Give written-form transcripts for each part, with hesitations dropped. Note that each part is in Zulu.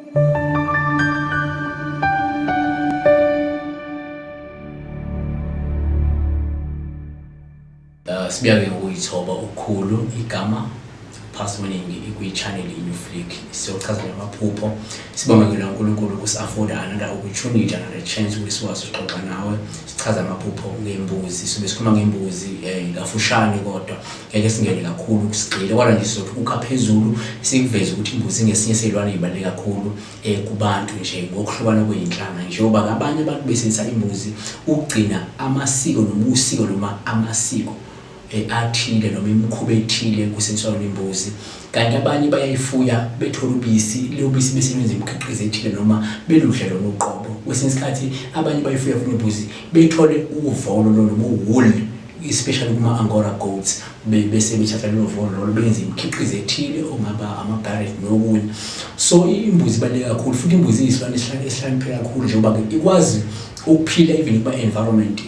Sibuya-ke ngokuyithoba okukhulu igama Pastor Maningi ikwi-channel i-New Flick siyochaza namaphupho. Sibonge ke uNkulunkulu ukusi-afforda another opportunity, another chance ukuthi sikwazi ukuxoxa nawe sichaze amaphupho ngembuzi. Sobe sikhuluma ngembuzi kafushane kodwa ngeke singene kakhulu sigxile, kodwa nje sizothi ukha phezulu sikuveze ukuthi imbuzi ingesinye sey'lwane ey'baluleke kakhulu kubantu nje ngokuhlukana kwey'nhlanga, njengoba abanye abantu besebenzisa imbuzi ukugcina amasiko noma usiko noma amasiko athile noma imikhuba ethile kusetshenziswa yona imbuzi. Kanti abanye bayayifuya bethole ubisi, lelo bisi bese benza imikhiqizo ethile noma beludle lona uqobo. Kwesinye isikhathi abanye bayifuya futhi imbuzi bethole uvolo lolo noma uwool, especially kuma-Angora goats, bese bethatha lolo volo lolo benze imikhiqizo ethile ongaba ama-barret nokunye. So imbuzi ibaluleke kakhulu futhi imbuzi iyisilwane esihlakaniphe kakhulu njengoba-ke ikwazi ukuphila even kuma-environment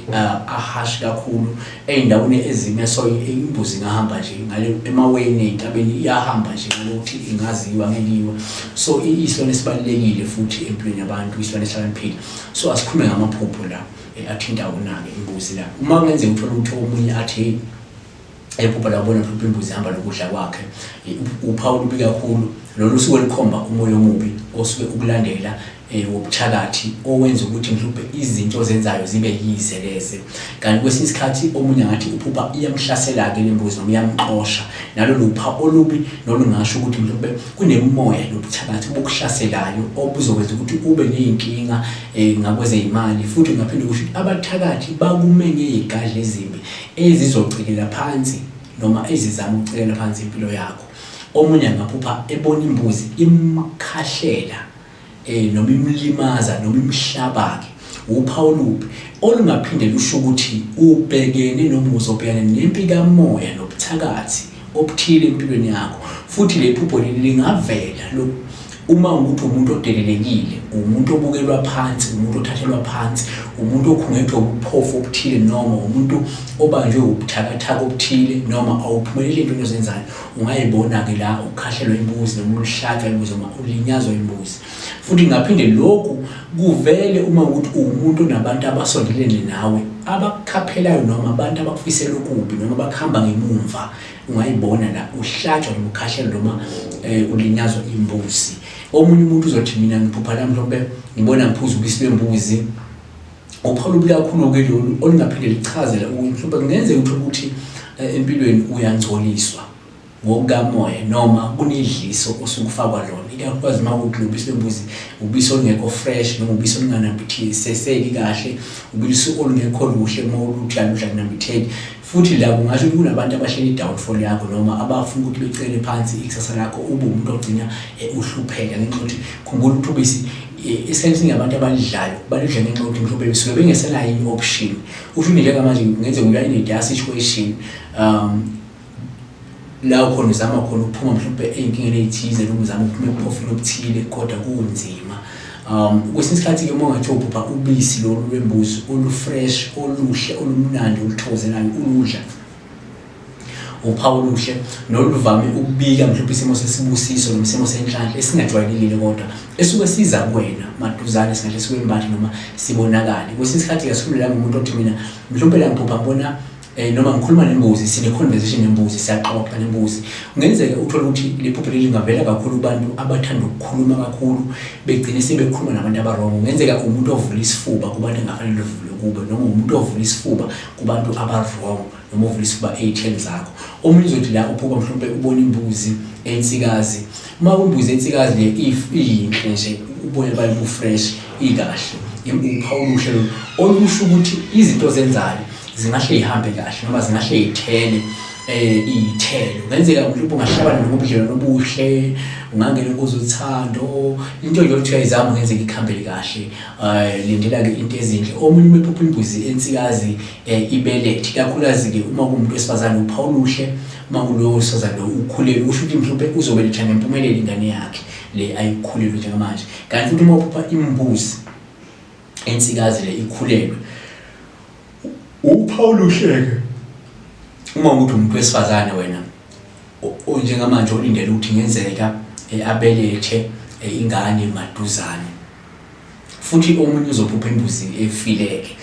aharsh kakhulu ey'ndaweni ezime. So imbuzi ingahamba nje ngale emaweni ey'ntabeni, iyahamba nje ngale ukuthi ingaziwa ngeliwa. So iyisilwane esibalulekile futhi empilweni yabantu, isilwane esihlakaniphile. So asikhulume ngamaphupho la athinta wona-ke imbuzi la. Uma kungenzeka uthole ukuthi omunye athi hey, ephupha la ubona mhlawumbe imbuzi ihamba nokudla kwakhe, uphawu olubi kakhulu lolu suke lukhomba umoya omubi osuke ukulandela wobuthakathi owenza ukuthi mhlawumbe izinto ozenzayo zibe yize leze. Kanti kwesinye isikhathi omunye angathi uphupha iyamhlasela-ke le mbuzi noma iyamxosha, nalolu uphawu olubi nolungasho ukuthi mhlawumbe kunemimoya nobuthakathi obukuhlaselayo obuzokwenza ukuthi ube ney'nkinga ngakwezey'mali. Futhi kungaphinde kusho ukuthi abathakathi bakume ngey'gadla ezimbi ezizocekela phansi noma ezizama ukucekela phansi impilo yakho. Omunye angaphupha ebona imbuzi imkhahlela noma imlimaza noma imhlaba-ke, wuphawu olubi olungaphinde lusho ukuthi ubhekene noma uzobhekana nempi kamoya nobuthakathi obuthile empilweni yakho. Futhi le phupho leli lingavela uma ukuthi umuntu odelelekile, umuntu obukelwa phansi, umuntu othathelwa phansi, umuntu okhungethwe ubuphofu obuthile, noma umuntu obanjwe ubuthakathaka obuthile, noma awuphumeleli entweni ozenzayo. Ungayibona-ke la ukhahlelwa imbuzi noma uluhlatshwa imbuzi noma ulinyazwa imbuzi. Futhi ngaphinde lokhu kuvele uma ukuthi uwumuntu onabantu abasondelene nawe abakukhaphelayo noma abantu abakufisela okubi noma bakuhamba ngemumva. Ungayibona la uhlatshwa noma ukhahlelwa noma ulinyazwa imbuzi. Omunye umuntu uzothi mina ngiphupha la mhlawumbe ngibona ngiphuza ubisi lwembuzi. Uphawu olubi kakhulu-ke lolu olungaphinde lichazele ukuthi mhlawumbe kungenzeka uthole ukuthi empilweni uyangcoliswa ngokukamoya noma kunedliso osuke ufakwa lona, ikakhulukazi uma kuwukuthi lo bisi lwembuzi ubisi olungekho fresh noma ubisi olunganambithiseseki kahle, ubisi olungekho luhle uma uluthi aludla akunambitheki. Futhi la kungasho ukuthi kunabantu abahleli i-downfall yakho noma abafuna ukuthi becele phansi ikusasa lakho, ube umuntu ogcina uhlupheka ngenxa yokuthi khumbula ukuthi ubisi esikhathini esiningi abantu abalidlayo balidla ngenxa yokuthi mhlawumbe besuke bengesenayo i-option. Usho ukuthi njengamanje kungenzeka uya in a dire situation la khona uzama khona ukuphuma mhlawumbe ey'nkingeni ey'thize noma uzama ukuphuma ebuphofini obuthile kodwa kunzima. Kwesinye isikhathi-ke uma ungathiwa uphupha ubisi lolu lwembuzi olu-fresh, oluhle, olumnandi, oluthokozelayo uludla, uphawu oluhle noluvame ukubika mhlawumbe isimo sesibusiso noma isimo senhlanhla esingajwayelekile kodwa esuke siza kuwena maduzane, singahle sikwembathe noma sibonakale. Kwesinye isikhathi-ke asikhulume la ngomuntu othi mina mhlawumbe la ngiphupha ngibona noma ngikhuluma nembuzi, sine-conversation nembuzi, siyaxoxa nembuzi. Kungenzeka uthole ukuthi le phupho leli lingavela kakhulu kubantu abathanda ukukhuluma kakhulu, begcine sebekhuluma nabantu aba-wrong. Kungenzeka umuntu ovula isifuba kubantu engafanele uvule kubo, noma umuntu ovula isifuba kubantu aba-wrong, noma ovula isifuba ey'theni zakho. Omunye uzothi la uphupha mhlawumbe ubona imbuzi ensikazi. Uma imbuzi ensikazi le iyinhle nje, uboya bayo bu-fresh, ikahle, uphawu oluhle lolu olusho ukuthi izinto ozenzayo zingahle yihambe kahle noma zingahle yithele iy'thelo. Kungenzeka mhlawumbe ungahlabana noma ubudlelwano obuhle, ungangena kuzothando, into nje othi uyayizama kungenzeka ikuhambele kahle. Lindela-ke into ezinhle. Omunye uma ephupha imbuzi ensikazi ibelethe, ikakhulukazi-ke uma kuwumuntu wesifazane, uphawu oluhle uma kulowo wesifazane lo ukhulelwe, kusho ukuthi mhlawumbe uzobeletha ngempumelelo ingane yakhe le ayikhulelwe njengamanje. Kanti futhi uma uphupha imbuzi ensikazi le ikhulelwe, uphawu oluhle-ke uma ukuthi umuntu wesifazane wena njengamanje olindele ukuthi ngenzeka abelethe ingane maduzane. Futhi omunye uzophupha imbuzi efile-ke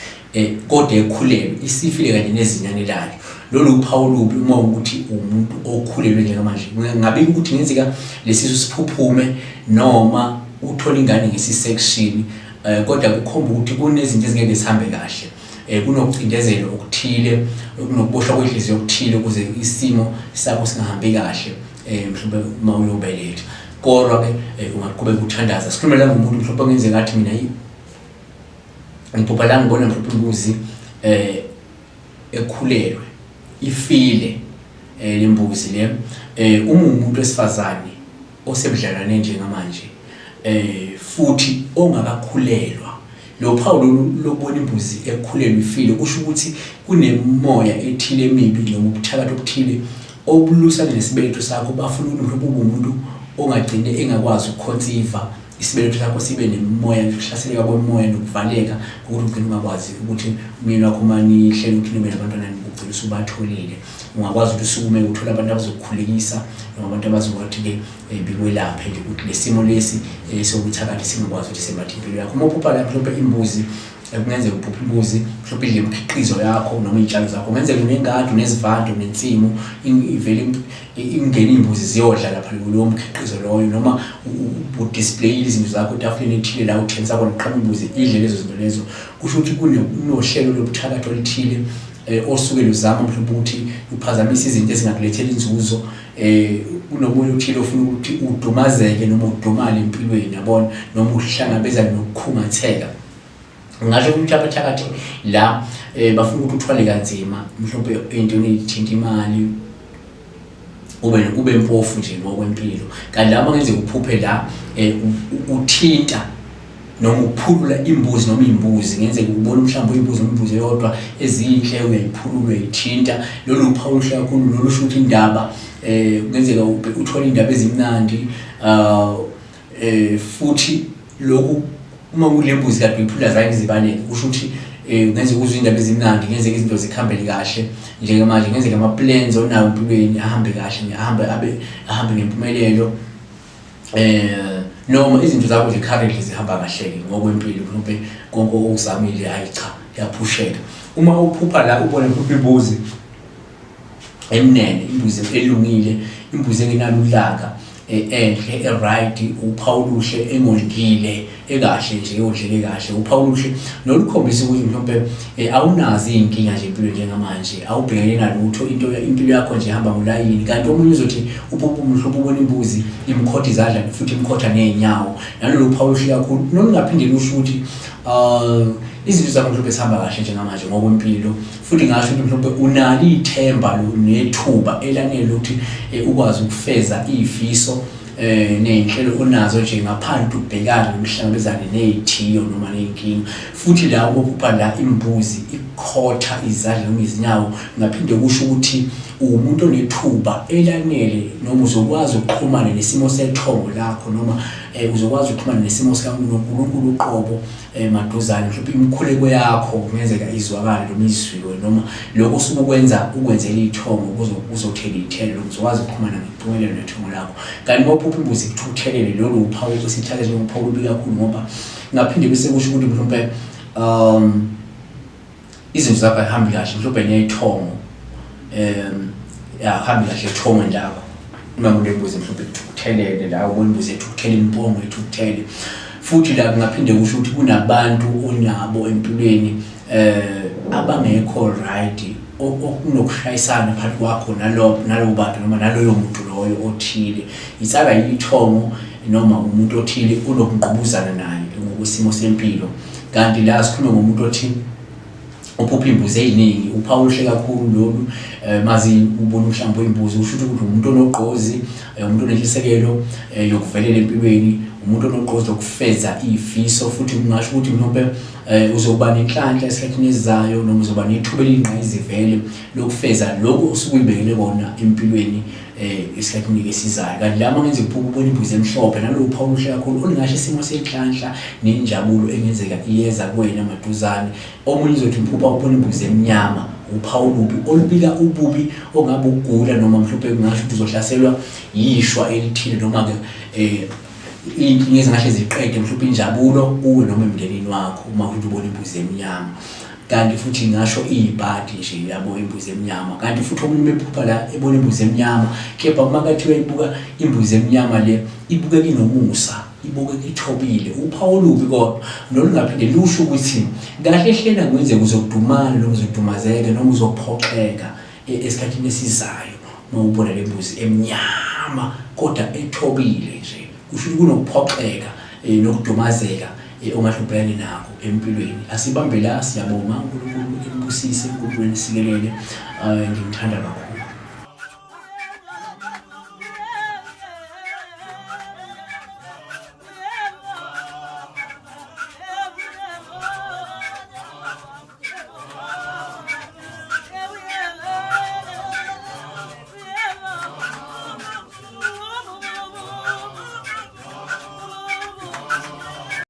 kodwa ekhulelwe, isifile kanye nezinyane layo. Lolu uphawu olubi uma ukuthi umuntu okhulelwe njengamanje. Ngingabika ukuthi ngenzeka lesisu siphuphume noma uthole ingane ngesi-section kodwa kukhomba ukuthi kunezinto ezingeke zihambe kahle. Kunokucindezelwa okuthile, kunokuboshwa kwenhliziyo okuthile ukuze isimo sakho singahambi kahle mhlawumbe uma uyobeletha. Kodwa-ke ungaqhubeka uthandaza. Sikhulume la ngomuntu mhlawumbe okungenzeka athi mina ngiphupha la ngibona mhlawumbe imbuzi ekhulelwe ifile lembuzi le uma umuntu wesifazane osebudlalwane njengamanje futhi ongakakhulelwa lo phawu lolu lokubona imbuzi ekhulelwe ifile kusho ukuthi kunemoya ethile emibi noma ubuthakathi obuthile obulusana nesibeletho sakho, bafuna ukuthi mhlawumbe ube umuntu ongagcine engakwazi ukukhonsiva, isibeletho sakho sibe nemimoya, ukuhlaseleka kwemoya nokuvaleka ukuthi ugcine ungakwazi ukuthi umyeni wakho uma nihlele ukuthi nibe nabantwana ugcine usubatholile. Ungakwazi ukuthi usukume uthole abantu abazokukhulekisa noma abantu abazokuthi-ke bekwelaphe nje ukuthi lesimo lesi sobuthakathi singakwazi ukuthi sembathe impilo yakho. Uma uphupha la mhlawumbe imbuzi, kungenzeka uphuphe imbuzi mhlawumbe idle imikhiqizo yakho noma iy'tshalo zakho, kungenzeka unengadi, unezivande, unensimu, ivele ingene iy'mbuzi ziyodla lapha kulowo mkhiqizo loyo, noma udisplayile izinto zakho etafuleni ethile la uthengisa khona, qhamuka imbuzi idle lezo zinto lezo. Kusho ukuthi kunohlelo lobuthakathi oluthile osuke luzama mhlawumbe ukuthi luphazamise izinto ezingakulethela inzuzo. Kunomoya othile ofuna ukuthi udumazeke noma udumale empilweni, yabona, noma uhlangabezane nokukhungatheka. Ngingasho ukuthi abathakathi la bafuna ukuthi uthwale kanzima mhlawumbe entweni ethinta imali, ube mpofu nje ngokwempilo. Kanti la kungenzeka uphuphe la uthinta noma uphulula imbuzi noma iy'mbuzi, kungenzeka ubone mhlawumbe uyimbuzi noma imbuzi eyodwa ezinhle uyayiphulula uyayithinta. Lolu phawu oluhle kakhulu lolu, usho ukuthi indaba kungenzeka uthole iy'ndaba ezimnandi futhi lokhu uma kule mbuzi kade uyiphulula zange izibaleke, kusho ukuthi kungenzeka uzwe iy'ndaba ezimnandi, kungenzeka izinto zikhambele kahle njengamanje, kungenzeka ama-plans onawo empilweni ahambe kahle, ahambe abe ahambe ngempumelelo noma izinto zakho nje currently zihamba kahle-ke ngokwempilo, mhlawumbe konke okuzamile hhayi cha kuyaphusheka. Uma uphupha la ubone mhlawumbe imbuzi emnene, imbuzi elungile, imbuzi engenalo ulaka, enhle, e-right, uphawu oluhle, engondlile, ekahle nje, eyondleke kahle, uphawu oluhle nolukhombisa ukuthi mhlawumbe awunazo iy'nkinga nje empilweni njengamanje, awubhekene nalutho, into impilo yakho nje ihamba ngolayini. Kanti omunye uzothi uphupha mhlawumbe ubona imbuzi imkhotha izandla futhi imkhotha ney'nyawo, nalolu phawu oluhle kakhulu nolungaphinde lusho ukuthi izinto zakho mhlawumbe zihamba kahle njengamanje ngokwempilo. Futhi ngasho ukuthi mhlawumbe unalo ithemba nethuba elanele lokuthi ukwazi ukufeza iy'fiso ney'nhlelo onazo nje ngaphandle ubhekane nomhlangabezane ney'thiyo noma ney'nkinga. Futhi la ukuphupha la imbuzi ikhotha izandla noma izinyawo ngaphinde kusho ukuthi uwumuntu onethuba elanele noma uzokwazi ukuxhumana nesimo sethongo lakho noma uzokwazi ukuxhumana nesimo sikaNkulunkulu uqobo maduzane. Mhlawumbe imikhuleko yakho kungenzeka izwakale noma izwiwe, noma lokho osuke ukwenza ukwenzela ithongo kuzothela iy'thelo, uzokwazi ukuxhumana ngempumelelo nethongo lakho. Kanti uma uphupha imbuzi ikuthukuthelele, lolu uphawu esithatha njengophawu olubi kakhulu, ngoba ngaphinde bese kusho ukuthi mhlawumbe izinto zakho ayihambi kahle, mhlawumbe nethongo ayihambi kahle ethongweni lakho. Uma kunembuzi mhlawumbe ikuthukuthelele la, ubona imbuzi ethukuthele, impongo ethukuthele. Futhi la kungaphinde kusho ukuthi kunabantu onabo empilweni abangekho right, okunokushayisana phakathi kwakho nalowo bantu noma naloyo muntu loyo othile. Isaka yithongo noma umuntu othile onokungqubuzana naye ngokwesimo sempilo. Kanti la sikhuluma ngomuntu othi uphupha iy'mbuzi ey'ningi, uphawu oluhle kakhulu lolu. Mazi ubona umhlambi wey'mbuzi kusho ukuthi umuntu onogqozi, umuntu onentshisekelo yokuvelela empilweni, umuntu onogqozi lokufeza iy'fiso. Futhi kungasho ukuthi mhlawumbe uzoba nenhlanhla esikhathini esizayo noma uzoba nethuba eliyingqayizivele lokufeza lokhu osuke uyibekele kona empilweni esikhathini esizayo. Kanti la uma ngenzeka uphupha ubona imbuzi emhlophe, nalowo phawu oluhle kakhulu olungasho isimo senhlanhla nenjabulo engenzeka iyeza kuwena maduzane. Omunye uzothi uphupha ubona imbuzi emnyama, uphawu olubi olubika ububi ongabe ukugula noma mhlawumbe kungasho ukuthi uzohlaselwa yishwa elithile noma-ke Iy'nkinga ezingahle ziqede mhlawumbe injabulo kuwe noma emndenini wakho uma futhi ubona imbuzi emnyama. Kanti futhi ngasho iyibhadi nje yabo imbuzi emnyama. Kanti futhi omunye uma ephupha la ebona imbuzi emnyama, kepha uma kathiwa ibuka imbuzi emnyama le ibukeka inomusa, ibukeka ithobile. Uphawu olubi kodwa nolungaphinde lusho ukuthi kahle hlena kungenzeka uzodumala noma uzodumazeka noma uzophoxeka esikhathini esizayo uma ubona le mbuzi emnyama kodwa ethobile nje. Kusho ukuthi kunokuphoxeka nokudumazeka ongahle ubhekane nako empilweni. Asibambe la, siyabonga. UNkulunkulu enibusise, uNkulunkulu enisikelele. Nginithanda kakhulu.